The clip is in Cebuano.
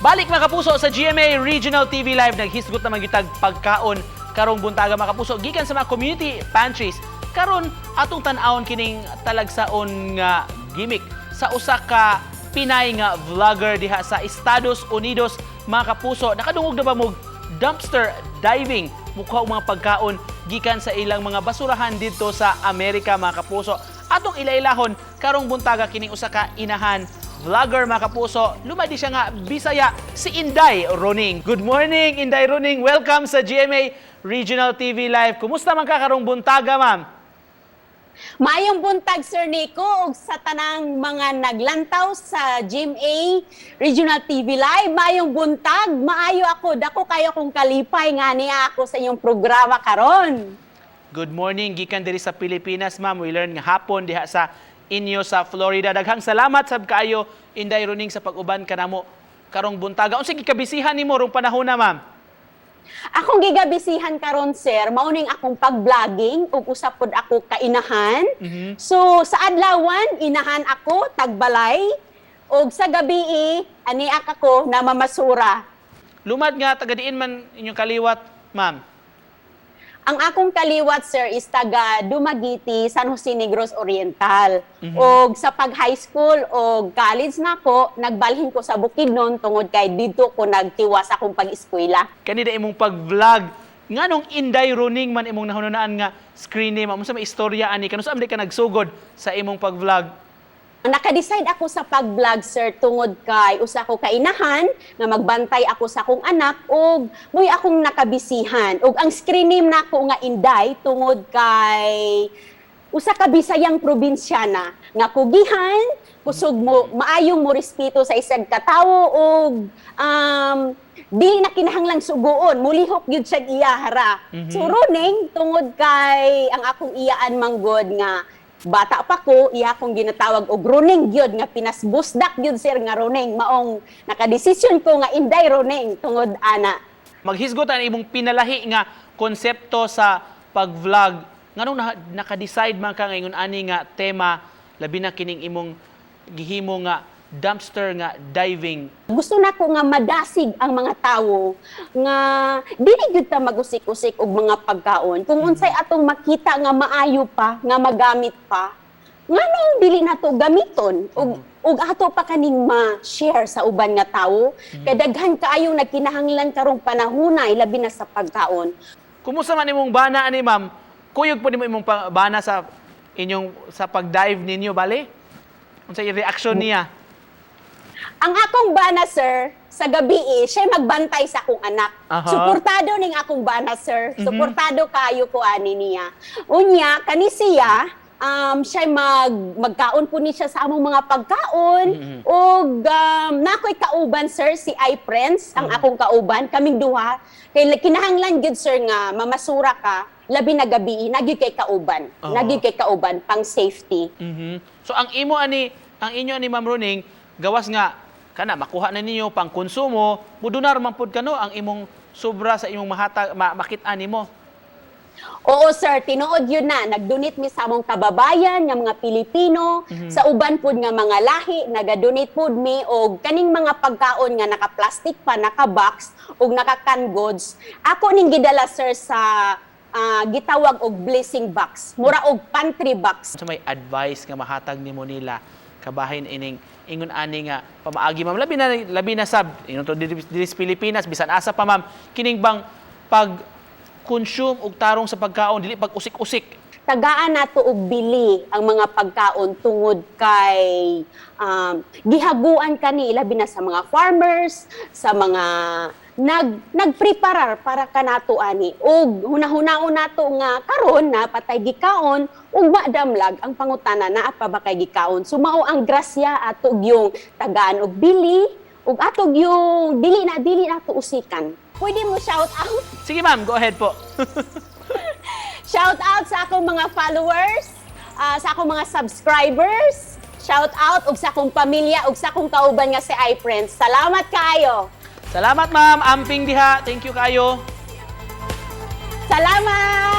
Balik, mga kapuso, sa GMA Regional TV Live. Naghisgot naman gyud tag pagkaon karong buntaga, mga kapuso, gikan sa mga community pantries. Karon atong tan-awon kining talagsaon nga gimmick sa usa ka Pinay nga vlogger diha sa Estados Unidos, mga kapuso. Nakadungog na ba mo dumpster diving? Mukuha og mga pagkaon gikan sa ilang mga basurahan didto sa Amerika, mga kapuso. Atong ilailahon karong buntaga kining usa ka inahan vlogger, mga kapuso. Lumadi siya nga Bisaya, si Inday Roning. Good morning, Inday Roning. Welcome sa GMA Regional TV Live. Kumusta man ka karong buntaga, ma'am? Maayong buntag, Sir Nico, ug sa tanang mga naglantaw sa GMA Regional TV Live. Maayong buntag, maayo ako. Dako kayo kong kalipay nga niya ako sa inyong programa karon. Good morning gikan diri sa Pilipinas, ma'am. We learn nga hapon diha sa inyo sa Florida. Daghang salamat sab kaayo, Inday Roning, sa pag-uban kanamo karong buntaga. Unsa gikabisihan nimo rong panahon na, ma'am? Akong gigabisihan karon, sir, mao ning akong pag-vlogging ug usa pod ako kainahan. So sa adlawan inahan ako tagbalay ug sa gabi aniak ako na mamasura. Lumad nga taga diin man inyong kaliwat, ma'am? Ang akong kaliwat, sir, is taga Dumaguete, San Jose Negros Oriental. Og sa pag high school o college nako, nagbalhin ko sa Bukidnon tungod kay didto ko nagtiwas akong pag-eskwela. Kanina imong pag-vlog, nganong Inday Roning man imong nahununaan nga screen name? Unsa may istorya ani? Kanus-a man ka nagsugod sa imong pag-vlog? Naka-decide ako sa pag-vlog, sir, tungod kay usa ko kainahan nga magbantay ako sa akong anak ug mo'y akong nakabisihan. Ug ang screen name nako nga Inday tungod kay usa ka Bisayang probinsyana nga kugihan, kusog mo, maayong mo respeto sa isang katawo ug di na kinahanglang suguon, mulihok gyud siya iyahara. So Roning tungod kay ang akong iyaan manggod nga bata pa ko, iya akong ginatawag og Roning gyud nga pinasbusdak gyud, sir, nga Roning. Maong nakadesisyon ko nga Inday Roning tungod ana. Maghisgot ang imong pinalahi nga konsepto sa pag-vlog. Nganong naka-decide man ka ngayon ani nga tema, labi na kining imong gihimo nga dumpster nga diving? Gusto nako nga madasig ang mga tawo nga dili gyud ta magusik-usik og mga pagkaon. Kung unsay atong makita nga maayo pa, nga magamit pa, nganong dili nato gamiton ug ato pa kaning ma-share sa uban nga tawo? Kay daghan kaayo nagkinahanglan karong panahona, labi na sa pagkaon. Kumusta man imong bana ani, ma'am? Kuyog po nimo imong bana sa inyong sa pag-dive ninyo bali? Unsay reaction niya? Ang akong bana, sir, sa gabi eh, siya magbantay sa akong anak. Suportado ning akong bana, sir. Suportado kayo ko ani niya. Unya, kani siya, siya magkaon po ni siya sa among mga pagkaon. Ug nakoy kauban, sir, si iFriends, ang akong kauban, kaming duha. Kay kinahanglan gyud, sir, nga mamasura ka, labi na gabi, naa gyud kay kauban. Naa gyud kay kauban pang safety. So ang imo ani, ang inyo ani, Ma'am Roning, gawas nga kana makuha na ninyo pang konsumo, mudunar man pud kano ang imong sobra sa imong mahatag makit-an nimo. Oo, sir, tinuod yun na. Nag-donate mi sa among kababayan nga mga Pilipino, sa uban pud nga mga lahi, naga-donate pud mi og kaning mga pagkaon nga naka-plastic pa, naka-box ug naka-canned goods. Ako ning gidala, sir, sa gitawag og blessing box. Mura og pantry box. Sa may advice nga mahatag nimo nila kabahin ining ingon ani nga pamaagi, ma'am, labi na sab ingon to diri diri sa Pilipinas, bisan asa pa, ma'am, kining bang pag consume og tarong sa pagkaon, dili pag usik-usik? Tagaan nato og bili ang mga pagkaon tungod kay gihaguan kani, labi na sa mga farmers, sa mga nagpreparar para kanato ani. Ug hunahunaon nato nga karon naa pa tay gikaon ug wa damlag ang pangutana, naa pa ba kay gikaon? So mao ang grasya, ato yung tagaan og bili ug ato yung dili nato usikan. Pwede mo shout out? Sige, ma'am, go ahead po. Shout out sa akong mga followers, sa akong mga subscribers. Shout out ug sa akong pamilya ug sa akong kauban nga si iFriends. Salamat kaayo. Salamat, ma'am. Amping diha. Thank you kayo. Salamat.